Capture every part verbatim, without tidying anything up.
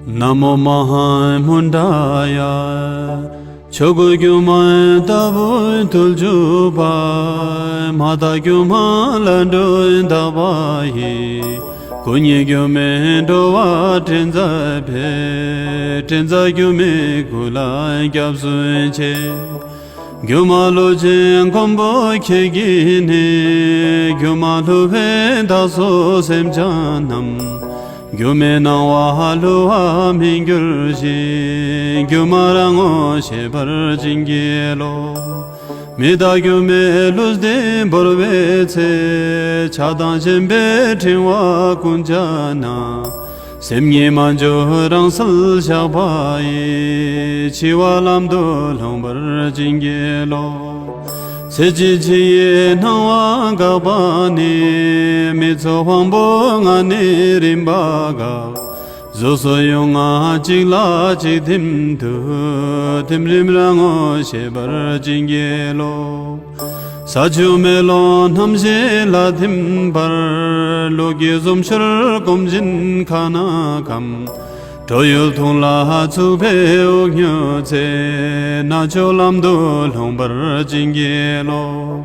ན་མོ་མ་ཧཱ་མུན་དྲ་ཡ། ཆོས་སྐུ་སྒྱུ་མ་ལྟ་བུའི་ཐུགས་ཆུད་པ། མ་དག་སྒྱུ་མ་ལ་འགྲོ་དག་པ་ཡི། སྐུ་ཉིད་སྒྱུ་མའི་འགྲོ་བ་དྲན་མཛད་པའི། དྲན་མཛད་སྒྱུ་མའི་སྐུ་ལ་སྐྱབས་སུ་མཆི། སྒྱུ་མ་ལྷོ་ཆེན་མགོན་པོ་ཁྱེད་ཀྱིས་ནི། སྒྱུ་མ་ལྷོ་བའི་བདག་སོགས་སེམས་ཅན་རྣམས། སྒྱུ་མའི་སྣང་བ་བསླུ་བར་མི་འགྱུར་ཞིང་། སྒྱུ་མ་རང་ངོ་ཤེས་པར་བྱིན་གྱིས་རློབས། མི་རྟག་སྒྱུ་མའི་ལུས་འདི་བོར་བའི་ཚེ། ཆགས་སྡང་ཞེན་པའི་ཕྲེང་བ་ཀུན་བཅད་ནས། སེམས་ཉིད་མ་བཅོས་རང་གསལ་ཞགས་པ་ཡིས། འཆི་བ་ལམ་དུ་ལྷུང་བར་བྱིན་གྱིས་རློབས། ཚེ་གཅིག་འཆི་ཡི་སྣང་བ་འགགས་པ་ནི། མི་ཚོགས་དབང་པོ་ལྔ་ནི་རིམ་པ་འགགས། གཟུགས་སོགས་ཡོད་ལྔ་གཅིག་ལ་གཅིག་ཐིམ་དུ། ཐིམ་རིམ་རང་ངོ་ཤེས་པར་བྱིན་གྱིས་རློབས། ས་ཆུ་མེ་རླུང་རྣམ་བཞི་ལ་ཐིམ་པར། ལུས་ཀྱི་གཟུངས་གཞུར་བསྐུམ་བཞིན་ཁ་ན་ཁམས། གྲོ་ཡུལ་འཐུང་ལ་ཚུགས་པའི་དབུགས་ཉུལ་ཚེ། རྣ་ཆོས་ལམ་དུ་ལྷུང་བར་བྱིན་གྱིས་རློབས།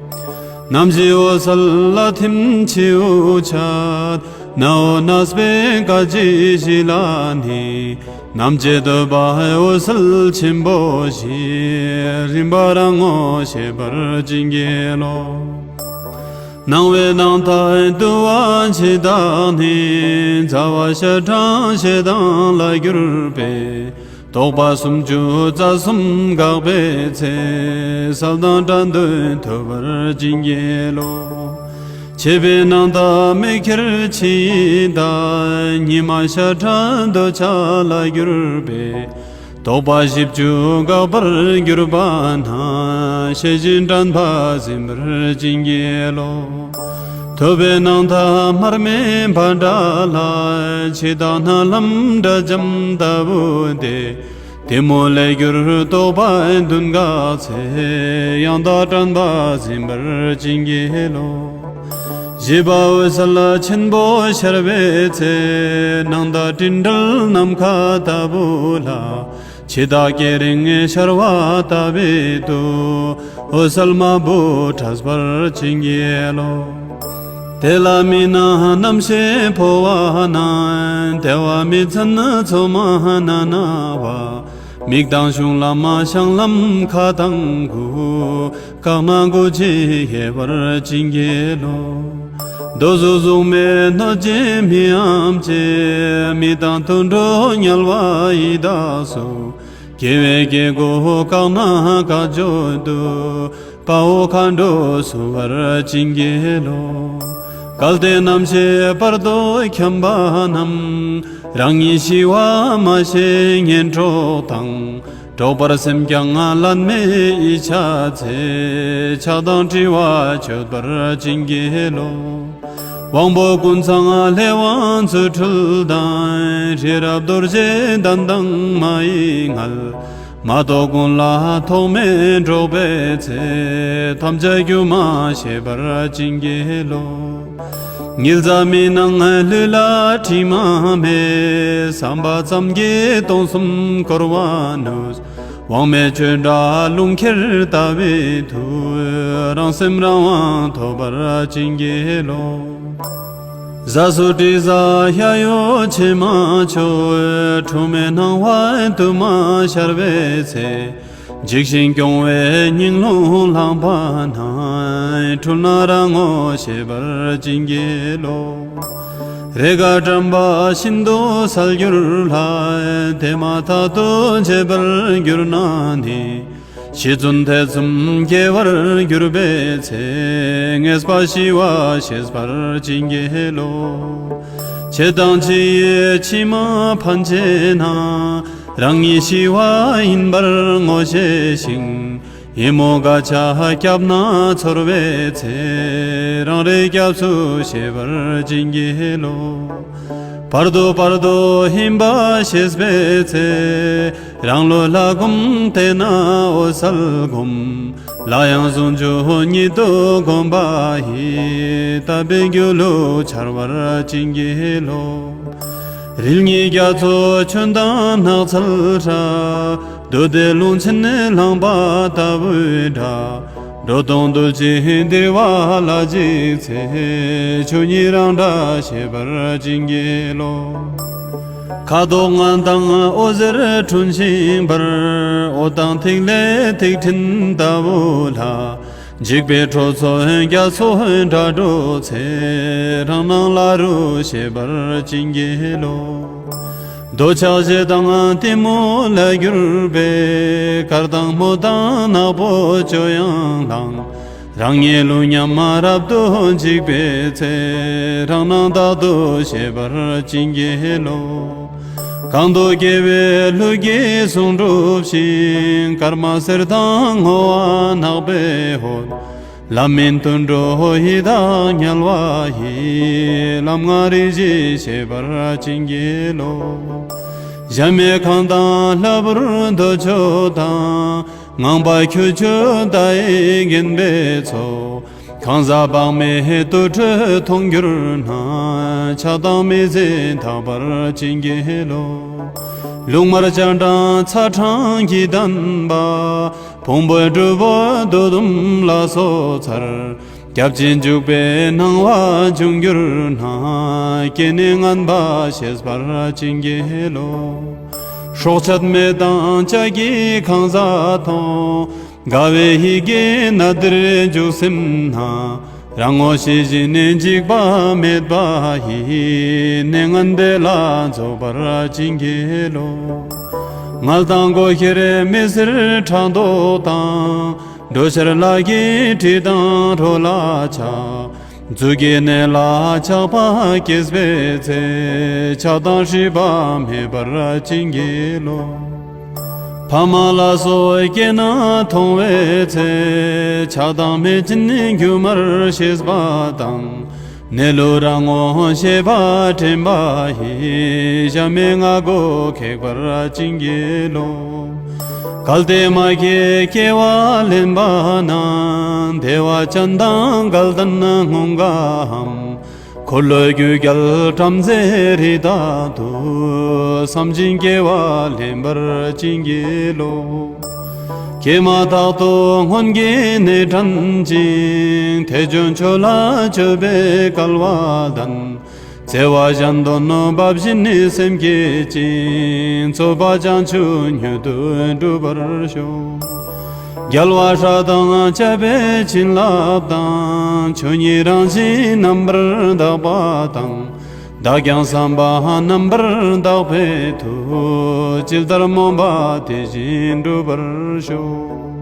རྣམ་ཤེས་འོད་གསལ་ལ་ཐིམ་འཆི་བོ་འཆད། ནའོ་ནས་པའི་སྐད་ཅིག་བཞི་ལ་ནི། རྣམ་བཅད་འདོད་པ་འོད་གསལ་ཆེན་པོ་བཞི། རིམ་པ་རང་ངོ་ཤེས་པར་བྱིན་གྱིས་རློབས། སྣང་བའི་སྣང་མཐའ་དུ་བ་འཆི་བདག་ནི། མཛའ་བ་ཤ་ཁྲག་ཞེ་སྡང་ལ་གྱུར་པའི། རྟོག་པ་སུམ་ཅུ་རྩ་གསུམ་འགགས་པའི་ཚེ། གསལ་དྭངས་སྒྲ་དོན་ཐོས་པར་བྱིན་གྱིས་རློབས། མཆེད་པའི་སྣང་མཐའ་མིག་ཁྱེར་ཕྱི་ཡི་དྭགས། ཉི་མ་ཤ་ཁྲག་འདོད་ཆགས་ལ་གྱུར་པའི། རྟོག་པ་བཞི་བཅུ་འགགས་པར་གྱུར་པ་ན། ཤེས་བཞིན་དྲན་པ་ཟིན་པར་བྱིན་གྱིས་རློབས། ཐོད་པའི་སྣང་མཐའ་མར་མེ་བྷ་དྲ་ལ། འཆི་བདག་སྣ་ལམ་དགྲ་འཇམ་ལྟ་བུ་སྟེ། གཏི་མུག་ལས་གྱུར་རྟོག་པ་བདུན་འགགས་ཚེ། ཡང་དག་དྲན་པ་ཟིན་པར་བྱིན་གྱིས་རློབས། བཞི་པ་འོད་གསལ་ཆེན་པོ་ཤར་བའི་ཚེ། སྣང་མཐའ་སྤྲིན་བྲལ་ནམ་མཁའ་ལྟ་བུ་ལ། འཆི་བདག་སྐྱེ་རིང་ཤར་བ་ལྟ་བུའི་དུས། འོད་གསལ་མ་བུ་ཕྲ་བར་བྱིན་གྱིས་རློབས། དེ་ལ་མི་སྣང་རྣམ་ཤེས་འཕོ་བ་ན། དེ་བ་མི་མཚན་མཚོ་མ་ན་ན་བ། མིག་དང་གཞུང་ལམ་བཤང་ལམ་ཁ་དང་དགུ། དཀར་ནག་དགུ་ཅན་ཤེས་པར་བྱིན་གྱིས་རློབས། རྡོ་གཟུགས་གཟུགས་མེད་གནོད་སྦྱིན་མི་འམ་ཅི། མི་དང་དུད་འགྲོ་དམྱལ་བ་ཡི་དྭགས་སོགས། སྐྱེ་བའི་སྐྱེ་དགུ་དཀར་ནག་དཀར་བཅུད་དུ། དཔའ་བོ་མཁའ་འགྲོ་བསུ་བར་བྱིན་གྱིས་རློབས། གལ་ཏེ་རྣམ་ཤེས་བར་དོ་འཁྱམས་པ་རྣམས། རང་ཉིད་ཤི་བ་མ་ཤེས་ངན་གྲོགས་དང་། འགྲོགས་པར་སེམས་ཀྱང་ལན་མེད་ཡིད་ཆགས་ཚེ། ཆགས་སྡང་དྲི་བ་གཅོད་པར་བྱིན་གྱིས་རློབས། དབང་པོ་ཀུན་ཚང་ལྷའི་དབང་ཚུལ་ཁྲིམས་དང་། ཤེས་རབ་རྡོ་རྗེ་གདན་དང་མ་ཡི་མངལ། མ་གཏོགས་ཀུན་ལ་ཐོགས་མེད་འགྲོགས་པའི་ཚེ། ཐམས་ཅད་སྒྱུ་མ་ཤེས་པར་བྱིན་གྱིས་རློབས། ཉི་ཟླ་མི་སྣང་ལུས་ལ་དྲི་མ་མེད། བསམ་པ་ཙམ་གྱིས་སྟོང་གསུམ་བསྐོར་བ་ནུས། དབང་མེད་ཆོས་འདྲ་རླུང་ཁྱེར་ལྟ་བུའི་མཐུས། རང་སེམས་རང་དབང་ཐོབ་པར་བྱིན་གྱིས་རློབས། གཟའ་སོགས་དྲི་ཟ་ཤ་ཡོད་ཕྱེ་མ་ཆོད། འཁྲུལ་མེད་སྣང་བ་དུ་མ་ཤར་བའི་ཚེ། འཇིགས་ཤིང་སྐྱོ་བའི་སྙིང་རླུང་ལངས་པ་ན། འཁྲུལ་སྣང་རང་ངོ་ཤེས་པར་བྱིན་གྱིས་རློབས། རེས་འགའ་དྲན་པ་ཤིན་ཏུ་གསལ་གྱུར་ལ། དེ་མ་ཐག་ཏུ་འབྱེད་པར་གྱུར་ན་ནི། ཤི་བཙུན་ཐེ་ཚོམ་སྐྱེ་བར་གྱུར་པའི་ཚེ། ངེས་པ་ཞི་བ་ཤེས་པར་བྱིན་གྱིས་རློབས། འཆི་དང་འཆི་ཡི་ཕྱི་མ་ཕན་ཆད་ན། རང་ཉིད་ཤི་བ་ཡིན་པར་ངོ་ཤེས་ཤིང་། ཡིད་མོ་འགའ་ཆ་སྐྱབས་ན་ཚོར་བའི་ཚེ། རང་རེ་སྐྱབས་སུ་ཤེས་པར་བྱིན་གྱིས་རློབས། བར་དོ་བར་དོ་ཡིན་པ་ཤེས་པའི་ཚེ། རང་བློ་ལ་གོམས་ཏེ་ན་འོད་གསལ་བསྒོམ། སླར་ཡང་ཟུང་འཇུག་ཉིད་དུ་གོམས་པ་ཡིས། དག་པའི་སྒྱུ་ལུས་འཆར་བར་བྱིན་གྱིས་རློབས། རིལ་གཉིས་རྒྱ་མཚོ་ཆུ་དང་ནགས་ཚལ་སྲ། རྡུལ་བརྡལ་ཀླུང་ཆེན་ལངས་པ་ལྟ་བུའི་སྒྲ། འགྲོ་དོན་གདུལ་བྱའི་འདུལ་བ་ལ་གཅིག་འཚལ། ཆོས་ཉིད་རང་སྒྲ་ཤེས་པར་བྱིན་གྱིས་རློབས། ཁ་དོག་ལྔ་དང་འོད་ཟེར་འཕྲོ་ཞིང་འབར། འོད་དང་ཐིག་ལེ་ཐིག་ཕྲན་ལྟ་བུ་ལ། འཇིགས་པའི་ཁྲོ་ཚོགས་རྒྱ་མཚོའི་སྒྲ་སྒྲོགས་ཚེ། རང་སྣང་ལ་རུ་ཤེས་པར་བྱིན་གྱིས་རློབས། འདོད་ཆགས་ཞེ་སྡང་གཏི་མུག་ལས་གྱུར་པའི། གར་དང་མུ་དང་ནག་པོ་བཅོ་ཡང་ལངས། རང་ཉིད་ཀླུ་མཉམ་རབ་ཏུ་འཇིག་པའི་ཚེ། རང་སྣང་རྟག་ཏུ་ཤེས་པར་བྱིན་གྱིས་རློབས། གང་དུ་སྐྱེ་བའི་ལྷུས་ཀྱི་ཟུངས་འབྲུ་བཞིན། སྐར་མ་སེར་དང་སྔོ་བ་ནག་པའི་འོད། ལམ་མིན་དུད་འགྲོ་ཡི་དྭགས་དམྱལ་བ་ཡི། ལམ་ལྔ་རིགས་བཞི་ཤེས་པར་བྱིན་གྱིས་རློབས། གཞལ་མེད་ཁང་དང་ལྷ་བུར་འདོད་ཆོས་དང་། ངང་པ་ཁྱུ་མཆོག་ཟླ་ཡི་རྒན་པོའི་ཚོགས། གང་ཟག་དཔག་མེད་དུར་ཁྲོད་མཐོང་གྱུར་ན། ཆགས་སྡང་མི་བརྫི་དག་པར་བྱིན་གྱིས་རློབས། ལུང་དམར་སྤྱན་དྲངས་ཚ་གྲང་གིས་ལྡན་པ། ཕུང་པོའི་སྒྲུབ་པོ་བདུད་འཛུམ་ལ་སོགས་ཚར། སྐྱབས་སྦྱིན་འཇུག་པའི་སྣང་བ་བྱུང་གྱུར་ན། སྐྱེ་གནས་ངན་པ་ཤེས་པར་བྱིན་གྱིས་རློབས། སྲོག་ཆད་མེད་དང་ལྕགས་ཀྱི་ཁང་བཟང་མཐོང་། དགའ་བའི་ཡིད་ཀྱིས་ན་དེར་འཇུག་སེམས་ན། རང་ངོ་ཤེས་བཞིན་འཇིགས་པ་མེད་པ་ཡི། གནས་ངན་པའི་ལས་རྫོགས་པར་བྱིན་གྱིས་རློབས། ངལ་དང་སྒོ་ཁྱེར་མི་སེར་ཕྲག་དོག་དང་། འགྲོ་འཆར་ལ་གི་གྲི་དང་རོ་ལ་ཆགས། རྫུས་སྐྱེས་གནས་ལ་ཆགས་པ་སྐྱེས་པའི་ཚེ། ཆགས་སྡང་སྲིད་པ་མེད་པར་བྱིན་གྱིས་རློབས། ཕ་མ་ལ་སོགས་སྐྱེ་ན་མཐོང་བའི་ཚེ། ཆགས་སྡང་མེད་ཅིང་སྒྱུ་མར་ཤེས་པ་དང་། གནས་ལུགས་རང་ངོ་ཤེས་པ་དྲན་པ་ཡིས། གཞལ་མེད་སྔགས་སྒོ་ཁེགས་པར་བྱིན་གྱིས་རློབས། གལ་ཏེ་མ་སྐྱེས་སྐྱེ་བ་ལེན་པ་ན། བདེ་བ་ཅན་དང་དགའ་ལྡན་སྔོན་གའམ། འཁོར་ལོས་སྒྱུར་རྒྱལ་བྲམ་ཟེ་རི་དྭགས་དུ། བསམ་བཞིན་སྐྱེ་བ་ལེན་པར་བྱིན་གྱིས་རློབས། སྐྱེས་མ་ཐག་ཏུ་སྔོན་གྱི་གནས་དྲན་ཅིང་། ཐེག་ཆེན་ཆོས་ལ་སྤྱོད་པའི་སྐལ་བ་ལྡན། བརྩེ་བ་གཞན་དོན་འབའ་ཞིག་ནི་སེམས་བསྐྱེད་ཅིང་། རྩོལ་བ་བྱང་ཆུབ་མྱུར་དུ་འགྲུབ་པར་ཤོག། རྒྱལ་བ་སྲས་དང་བཅས་པའི་བྱིན་རླབས་དང་། ཆོས་ཉིད་རང་བཞིན་རྣམ་པར་དག་པ་དང་། བདག་ཀྱང་བསམ་པ་རྣམ་པར་དག་པའི་མཐུས། ཇི་ལྟར་སྨོན་པ་དེ་བཞིན་འགྲུབ་པར་ཤོག།